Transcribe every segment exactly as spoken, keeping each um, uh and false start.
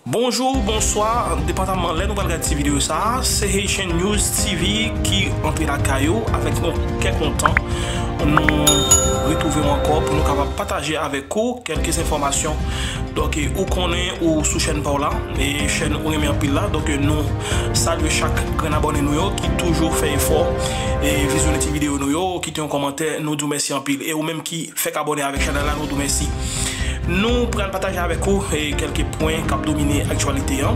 Bonjou, bonswa, depandaman lè nou pral gade ti videyo sa a, se Haitian News T V ki antre lakay ou avèk yon kè kontan. Nou retwouve w ankò pou nou kapab pataje avèk ou kèlke enfòmasyon. Donk, ou konnen ou sou chèn pa w la, e chèn ou renmen anpil la. Donk, nou salye chak grenn abòne nou yo ki toujou fè efò e vizyone ti videyo nou yo, kite yon kòmantè, nou di w mèsi anpil. E ou menm ki fèk abòne avèk chanèl la, nou di w mèsi. Nou pral pataje avèk ou e kèlke pwen k ap domine aktyalite an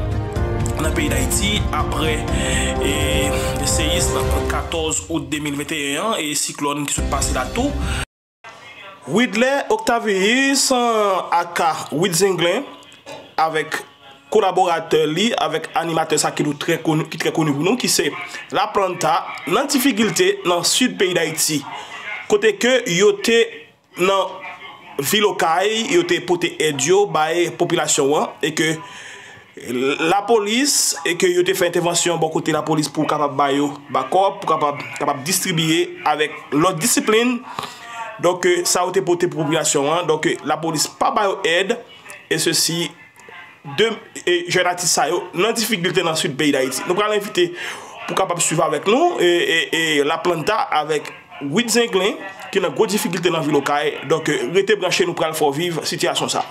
nan peyi Dayiti apre e seyis katòz out de mil venteyen an e siklòn ki sot pase la tou. Widley Octavius, aka Wid Zenglen, avèk kolaboratè li, avèk animatè sa ki nou trè koni, ki trè koni pou nou, ki se La Planta, nan difikilte nan sid peyi Dayiti. Kote ke yo te nan vil Okay, yo te pote èd yo bay popilasyon an, e ke lapolis, e ke yo te fè entèvansyon bò kote lapolis pou kapab ba yo bakòp, pou kapab, kapab distribiye avèk lòt disiplin. Donk, e, sa yo te pote pou popilasyon an. Donk, e, lapolis pa ba yo èd, e sesi de, e, jèn atis sa yo nan difikilte nan sid peyi Dayiti. Nou pral envite pou kapab swiv avèk nou, e, e, e La Planta avèk Wid Zenglen, ki nan gwo difikilte nan vil Okay. Donk, e, rete branche, nou pral fè w viv sitiyasyon sa.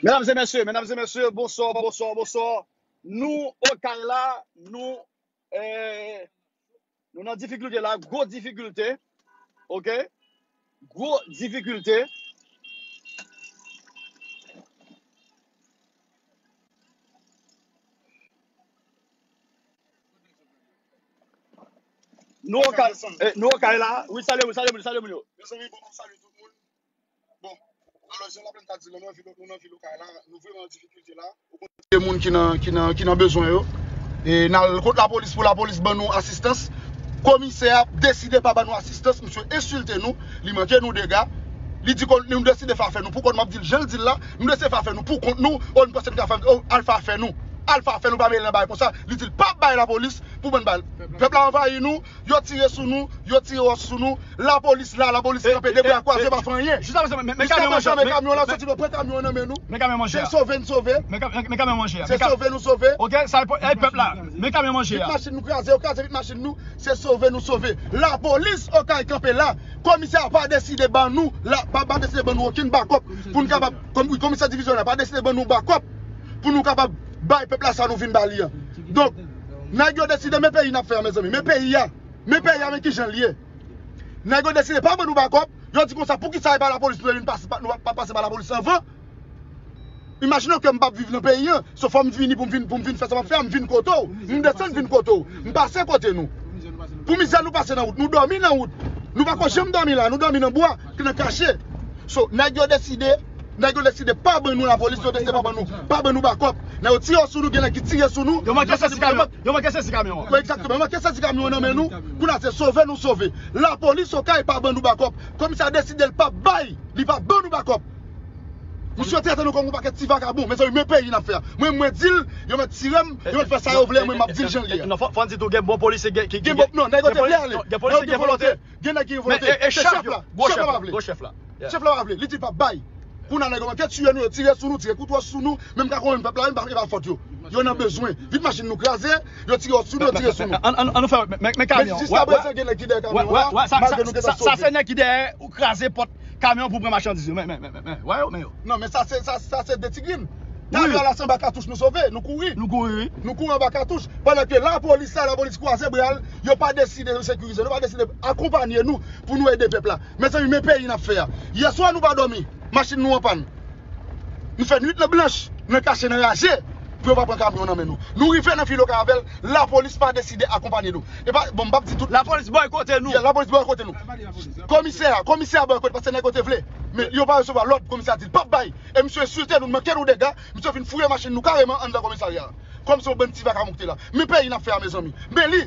Medam e mesye, medam e mesye, bonswa, bonswa, bonswa. Nou Okay la, nou, e, nou nan difikilte la, gwo difikilte. Oke? Gwo difikilte. Nou Okay, e, nou Okay la. Wi, salye, wi, salye, wi, salye moun yo. Mezanmi, bon, m ap salye tout moun. Bon, alò, jan Laplanta di la, nou nan vil, nou nan vil Okay la, nou vrèman an difikilte la. Ou konn de moun ki nan, ki nan, ki nan bezwen yo. E n al kot lapolis pou lapolis ban nou asistans. Komisè a deside pa ban nou asistans, misye ensilte nou, li manke nou dega. Li di kon nou deside fè afè nou pou kont, m ap di l jan l di l la, nou deside fè afè nou pou kont nou, o nou panse n ka fè, o al fè afè nou. Al fè afè nou, pa mele nan bagay konsa. Li di l p ap bay lapolis pou ban bagay. Pèp la anvayi nou, yo tire sou nou, yo tire wòch sou nou. Lapolis la, lapolis kanpe de bra kwaze, pa fè anyen. Jis apre sa, men, men kamyon an, men kamyon la soti, pran kamyon an nan men nou. Men kamyon manje a. Se sove n sove. Men kamyon manje a. Se sove nou sove. Oke, sa e pèp la. Men kamyon manje a. Vit machin nou kraze, yo kraze vit machin nou. Se sove nou sove. Lapolis Okay kanpe la. Komisè a pa deside ban nou, la, pa, pa deside ban nou okenn bakòp pou nou kapab, kòm, wi, komisè divizyonèl la pa deside ban nou bakòp pou nou kapab bay pèp la sa nou vin ba li an. Donk, nèg yo deside, men peyi n ap fè a, mezanmi. Men peyi a. Men peyi a, men kijan l ye. Nèg yo deside pa ban nou bakòp. Yo di konsa, poukisa e pa lapolis nou te vin pase, pa, nou pa pase pa lapolis anvan? Imajine w ke m p ap viv nan peyi an. So, fò m vini pou m vin, pou m vin fè sa m ap fè a, m vin kote w. M desann vin kote w. M pase kote nou. Pou mizè nou pase nan wout. Nou dòmi nan wout. Nou pa ko janm dòmi la. Nou dòmi nan bwa, nan kache. So, nèg yo deside, nèg yo deside pa ban nou lapolis, yo deside pa ban nou, pa ban nou bakòp. Nèg yo tire sou nou, gen nèg ki tire sou nou. Yo manke sezi kamyon. Yo manke sezi kamyon an. Wi, egzakteman. Yo manke sezi kamyon an nan men nou. Kounye a se sove nou sove. Lapolis Okay pa ban nou bakòp. Komisè a deside l p ap bay, li p ap ban nou bakòp. Misye trete nou kòm yon pakèt ti vakabon. Mezanmi, men peyi n ap fè a. Mwen, mwen di l, yo mèt tire m, yo mèt fè sa yo vle, mwen m ap di l jan l ye a. Non, fò, fò n di tou, gen bon polisye ki, ki, gen bon, non, nèg yo te vle ale. Gen polisye gen volonte. Gen nèg ki gen volonte. Se chèf la. Chèf la pa vle. Gwo chèf la. Chèf la pa vle. Li di l p ap bay. Kounye a nèg yo manke tiye nou, yo tire sou nou, tire kout wòch sou nou, menm ka konnen pèp la, menm pa, e pa fòt yo. Yo nan bezwen. Vit machin nou kraze, yo tire wòch sou nou, yo tire sou nou. An, an, an nou fè, men, men, men kamyon. Men jis aprezan gen nèg ki dèyè kamyon la, malgre nou gentan sove. Sa se nèg ki dèyè ou kraze pòt kamyon pou pran machandiz yo. Men, men, men, men, men, wè yo, men yo. Non, men sa se, sa, sa se de ti grenn. Talè a la se anba katouch nou sove, nou kouri. Nou kouri, wi. Nou kouri anba katouch. Pandan ke lapolis la, lapolis kwaze bra l, yo pa deside sekirize nou, yo pa deside akonpanye nou pou nou ede pèp la. Mezanmi, men peyi n ap fè a. Yèswa nou pa dòmi, machin nou an pàn. Nou fè nwit lan blanch, nan kache, nan raje, pou yo pa pran kamyon nan men nou. Nou rive nan vil Okay avè l, lapolis pa deside akonpanye nou. E pa, bon, m p ap di tout. Lapolis bòykote nou. Yeah, lapolis bòykote nou. Komisè a, komisè a bòykote paske nèg yo te vle. Men yo pa resevwa lòd, komisè a di l p ap bay. E misye ensilte nou, manke nou dega, misye vin fouye machin nou kareman anndan komisarya a. Kòmsi yon bann ti vakabon ki te la. Men peyi n ap fè a, mezanmi. Men li,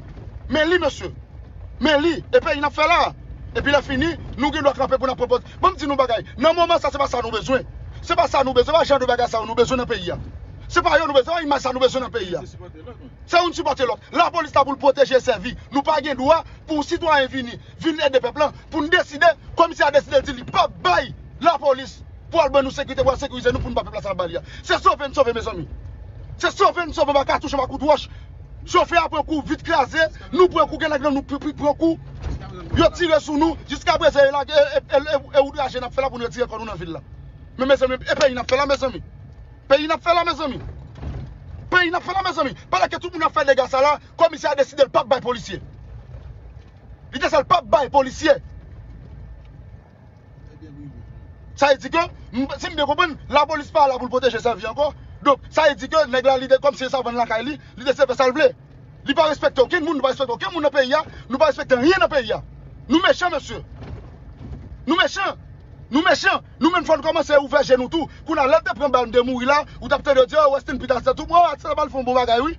men li, mesye. Men li, e peyi n ap fè la. Epi lè fini, nou gen dwa kanpe pou n ap pran pòz. Ban m di nou bagay. Nan moman sa, se pa sa nou bezwen. Se pa sa nou bezwen, se pa jan de bagay sa yo nou bezwen nan peyi a. Se pa yo nou bezwen, se pa imaj sa nou bezwen nan peyi a. Se youn sipòte lòt. Lapolis la pou l pwoteje e sèvi. Nou pa gen dwa pou yon sitwayen vini, vin ede pèp la, pou n deside, komisè a deside l di li p ap bay lapolis pou al ban nou sekirite, pou al sekirize nou, pou n ba pèp la sa l ap ba li a. Se sove n sove, mezanmi. Se sove n sove anba katouch, anba kout wòch. Chofe a pran kou, vit kraze, nou pran kou, gen nèg nan nou pri- pri- pran kou. Yo tire sou nou, jiska prezan e lage, e, e, e, e, e outraje n ap fè la pou n retire kò nou nan vil la. Men mezanmi, e peyi n ap fè la, mezanmi. Peyi n ap fè la, mezanmi. Peyi n ap fè la, mezanmi. Pandan ke tout moun ap fè dega sa la, komisè a deside l p ap bay polisye. Li te sal p ap bay polisye. Sa vle di ke, m- si m byen konprann, lapolis pa la pou l pwoteje sèvi ankò. Donk, sa vle di ke nèg la, li te kòmsi sa vann lakay li, li te se fè sa l vle. Li pa respekte okenn moun, nou pa respekte okenn moun nan peyi a, nou pa respekte anyen nan peyi a. Nou mechan, mesye. Nou mechan. Nou mechan. Nou menm fò n kòmanse ouvè je nou tou. Kounye a, lè l te pran bal, m te mouri la, ou t ap tande yo di, "Oh, rest in peace, Atisla." Tout, "Oh, Atisla pral fè yon bon bagay, wi."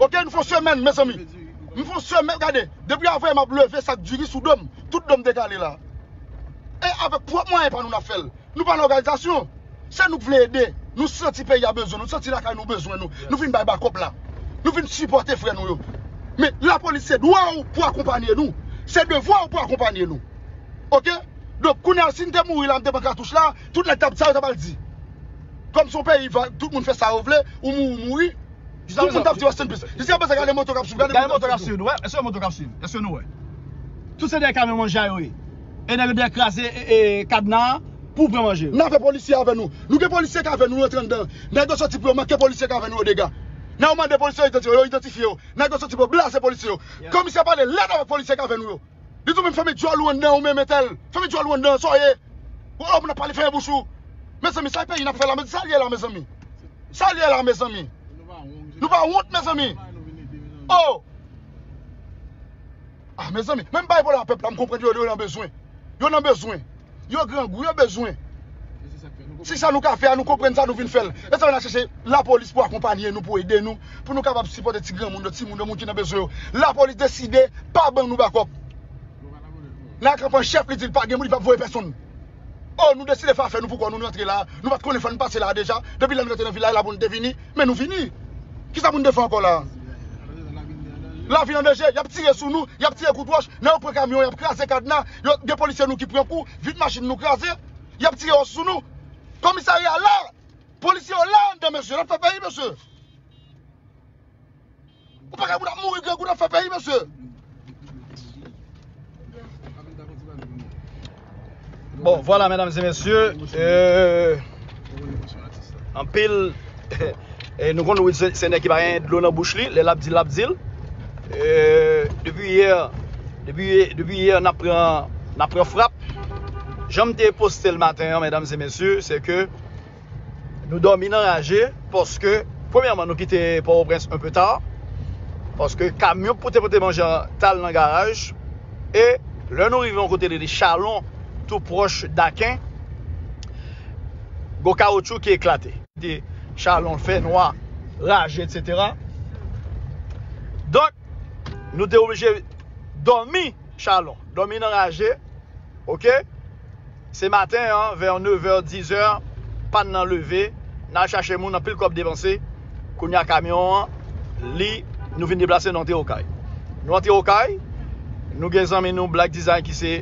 Ok, nou fè yon semèn, mezanmi. Nou fè yon semèn, gade. Depi avan, m ap leve sak diri sou do m. Tout do m te kale la. E avèk pwòp mwayen pa nou n ap fè l. Nou pa nan òganizasyon. Se nou k vle ede. Nou santi peyi a bezwen nou. Nou santi lakay nou bezwen nou. Nou vin bay bakòp la. Nou vin sipòte frè nou yo. Men lapolis se dwa w pou akonpanye nou. Se devwa w pou akonpanye nou. Ok? Donk, kounye a, si n te mouri la, m te pran katouch la, tout nèg t ap, sa yo t ap al di. Kòm se yon peyi, va- tout moun fè sa yo vle, ou mouri, ou mouri. Tout moun t ap di rest in peace. Jiska prezan, gade moto k ap swiv, gade moto k ap swiv. Wè, èske yon moto k ap swiv? Èske nou wè? Tout se dèyè kamyon manje a yo ye. E nèg yo dèyè kraze, e, e, kadna a pou pran manje yo. N avè polisye avè nou. Nou gen polisye k avè nou, nou rantre anndan. Nèg yo soti pou yo manke polisye k avè nou yo dega. Nan yo mande polisye yo idantifye yo, yo idantifye yo. Nèg yo soti pou yo blaze polisye yo. Komisè pale lèd avèk polisye k avè nou yo. Li di w menm fèmen djòl ou anndan, ou menm entèl. Fèmen djòl ou anndan, sa w ye. Ou, oh, moun ap pale fèmen bouch ou. Mezanmi, sa peyi n ap fè la, men sa l ye la, mezanmi. Sa l ye la, mezanmi. Nou pa wont, mezanmi. Oh! Ah, mezanmi, menm bay pwoblèm a pèp la, m konprann yo, yo nan bezwen. Yo nan bezwen. Yo grangou, yo bezwen. Si sa nou ka fè a, nou konprann sa, nou vin fè l. E sa fè n a chèche lapolis pou akonpanye nou, pou ede nou, pou nou kapab sipòte ti granmoun yo, timoun yo, moun ki nan bezwen yo. Lapolis deside pa ban nou bakòp. Nan kanpe an chèf, li di li pa gen moun, li p ap voye pèsonn. Oh, nou deside fè afè nou pou kò nou, nou rantre la. Nou pa t konnen fò n pase la deja. Depi lè n rantre nan vil la, e la pou n te vini. Men nou vini. Kisa pou n te fè ankò la? Lavi n an danje, y ap tire sou nou, y ap tire kout wòch, nan yo pran kamyon, y ap kraze kadna, yo, gen polisye nou ki pran kou, vit machin nou kraze, y ap tire wòch sou nou. Komisarya la, polisye yo la anndan, mesye, n ap fè peyi, mesye. Ou pa ka pou n ap mouri grangou, n ap fè peyi, mesye. Bon, vwala, medam e mesye, euh, anpil, e nou konn wi se, se nèg ki pa gen dlo nan bouch li, lè l ap di l, l ap di l. Euh, depi yè, depi, depi yè, n ap pran, n ap pran frap. Jan m te poste l maten an, medam e mesye, se ke nou dòmi nan raje, paske, premyèman, nou kite Pòtoprens un peu tard, paske kamyon pou te pote manje an t al nan garaj, e lè nou rive yon kote rele Chalon, tou pwòch Daken, gon kawotchou ki eklate. Te Chalon, fè nwa, raje, etsetera. Donk, nou te oblije dòmi Chalon, dòmi nan raje, ok? Se maten an, vè nevè, dizè, pann nan leve, n al chache moun, anpil kòb depanse. Kounye a kamyon an, li, nou vin deplase, nou antre Okay. Nou antre Okay, nou gen zanmi nou Black Design ki se